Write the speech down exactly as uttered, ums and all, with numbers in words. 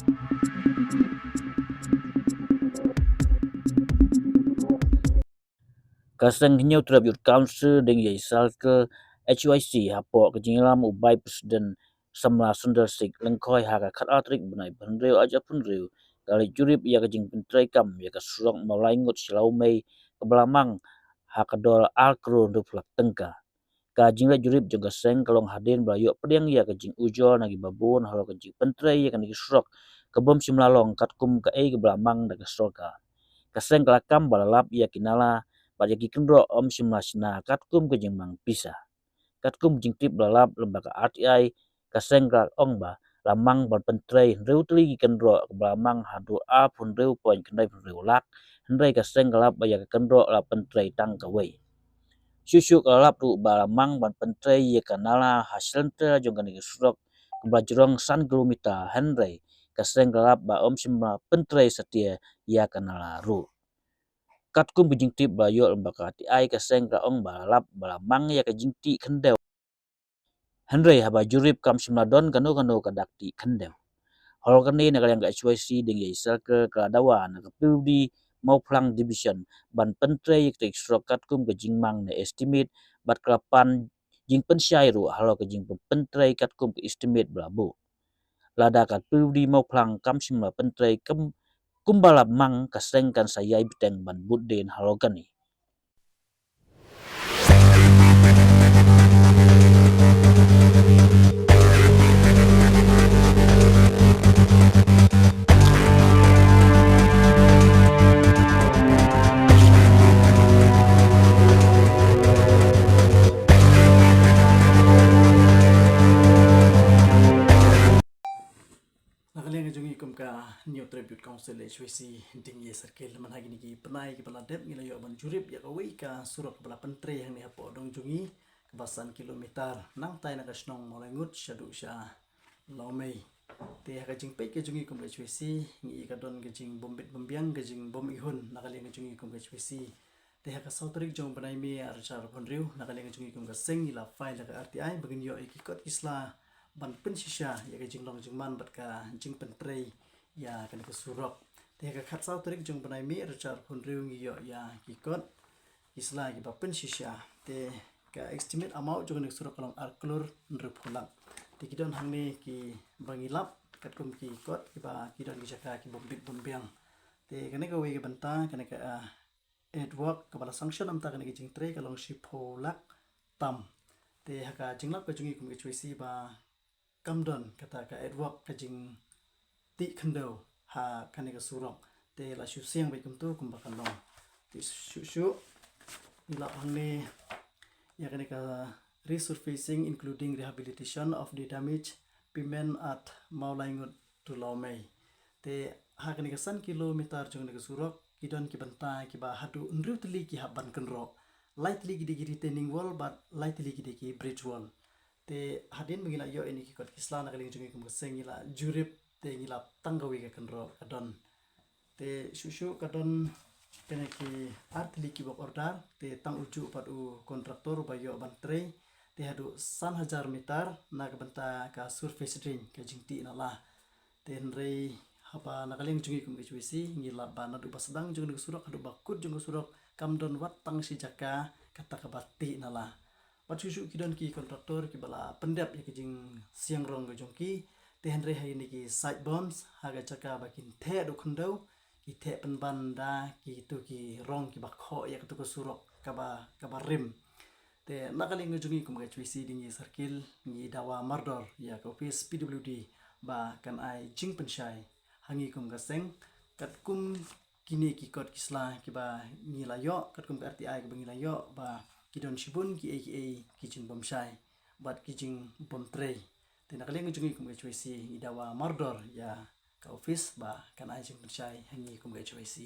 Ka seng Hynñiewtrep Youth Council Dieng Ïa Circle, H Y C, hapoh ka jingïalam u Vice President Samla Sundar Sik Lyngkhoi ha ka khatar tarik bnai ba hynriew, arhajar arphew hynriew, ka la jurip ïa ka jingpyntreikam ïa ka surok Mawlai Ngut sha Lawmei, kaba la mang ha ka dor ar klur hynriewphew lak tyngka. Ka jingleit jurip jong ka seng ka long hadien ba la ïoh pdiang ïa ka jingujor na ki babun halor ka jingpyntrei ïa kane ka surok, ka bym shym la long katkum kaei kaba la mang da ka sorkar. Ka seng ka la kam ba la lap ïa ki nala bad ïa ki kynroh, ym shym la shna katkum ka jingmang pisa. Katkum ka jingtip ba la lap lyngba ka R T I, ka seng ka la ong ba la mang ban pyntrei hynriew tylli ki kynroh, kaba la mang haduh arphew hynriew point khyndai phew hynriew lak, hynrei ka seng ka la lap ba ïa ka kynroh la pyntrei tang kawei. Shuh shuh ka la lap ruh ba la mang ban pyntrei ïa ka nala ha centre jong kane ka surok, kaba jrong san kilometer, hynrei ka seng ka la lap ba ym shym la pyntrei satia ïa ka nala ruh. Katkum ka jingtip ba la ïoh lyngba ka R T I, ka seng ka la ong ba la lap ba la mang ïa ka jingtih khyndew, hynrei haba jurip kam shym la don kano kano ka dak tih khyndew. Halor kane, na ka liang ka H Y C Dieng Ïa Circle ka la dawa na ka P W D Mawphlang Division ban pyntrei ïa ka surok katkum ka jingmang ne estimate, bad ka la pan jingpynshai ruh halor ka jingpyntrei katkum ka estimate ba la buh. Lada ka P W D Mawphlang kam shym la pyntrei kum, kumba la mang, ka seng kan sa ïai bteng ban bud dien halor kane. Na ka liang ka jong ngi kum ka Hynñiewtrep Youth Council H Y C Dieng Ïa Circle, man ha kine ki bnai kiba la dep ngi la ïoh ban jurip ïa kawei ka surok kaba la pyntrei hangne hapoh dong jong ngi, kaba san kilometer, nangtai na ka shnong Mawlai Ngut shaduh sha Lawmei. Te ha ka jingpeit ka jong ngi kum ka H Y C, ngi i ka don ka jingbym bit bym biang, ka jingbym ihun na ka liang ka jong ngi kum ka H Y C. Te ha ka saw tarik jong u bnai May arhajar arphew hynriew, na ka liang ka jong ngi kum ka seng ngi la file ïa ka R T I ba ngin ïoh ïa ki kot ki sla ban pynshisha ïa ka jinglong jingman bad ka jingpyntrei ïa kane ka surok. Te ha ka khatsaw tarik jong u bnai May arhajar arphew hynriew ngi ïoh ïa ki kot ki sla kiba pynshisha. Te ka estimate amount jong kane ka surok ka long ar klur hynriewphew lak. Te ki don hangne kiba ngi lap katkum ki kot kiba ki don ki jaka ki bym bit bym biang. Te kane kawei ka bynta, kane ka, ah, earthwork kaba la sanction na ka bynta kane ka jingtrei ka long shiphew lak tam. Te ha ka jinglap ka jong ngi kum ka H Y C ba kam don kata ka earthwork, ka jingtih khyndew ha kane ka surok. Te la shu siang beit kumto kumba kan long. Te shuh shuh ngi lap hangne ïa kane ka resurfacing including rehabilitation of the damage pavement at Mawlai Ngut to Lawmei. Te ha kane ka san kilometer jong kane ka surok ki don ki bynta kiba haduh hynriew tylli ki hap ban kynroh. Lai tylli ki dei ki retaining wall bad lai tylli ki dei ki bridge wall. Te hadien ba ngi la ïoh ïa kine ki kot ki sla, na ka liang jong ngi kum ka seng ngi la jurip, te ngi la tang kawei ka kynroh ka don. Te shuh shuh ka don kane ki ar tylli ki work order, te tang u juh pat u contractor ba ïoh ban trei, te haduh san hajar meter na ka bynta ka surface drain, ka jingtih nala. Te hynrei haba na ka liang jong ngi kum ka H Y C ngi lap ba naduh ba sdang jong ka surok haduh ba kut jong ka surok kam don wat tang shi jaka kata kaba tih nala. Bad shuh shuh ki don ki contractor kiba la pyndep ïa ka jingsiang rong ka jong ki. Te hynrei ha kine ki side bumps, ha ka jaka ba kin theh duh khyndew, ki theh pynban da kito ki rong kiba khoh ïa kato ka surok kaba, kaba rim. Te na ka liang ka jong ngi kum ka H Y C Dieng Ïa Circle ngi dawa mardor ïa ka office P W D ba kan ai jingpynshai ha ngi kum ka seng katkum kine ki kot ki sla kiba ngi la ïoh, katkum ka R T I kaba ngi la ïoh, ba ki don shibun kiei kiei ki jingbymshai bad ki jingbymtrei. Te na ka liang ka jong ngi kum ka H Y C ngi dawa mardor ïa ka office ba kan ai jingpynshai ha ngi kum ka H Y C.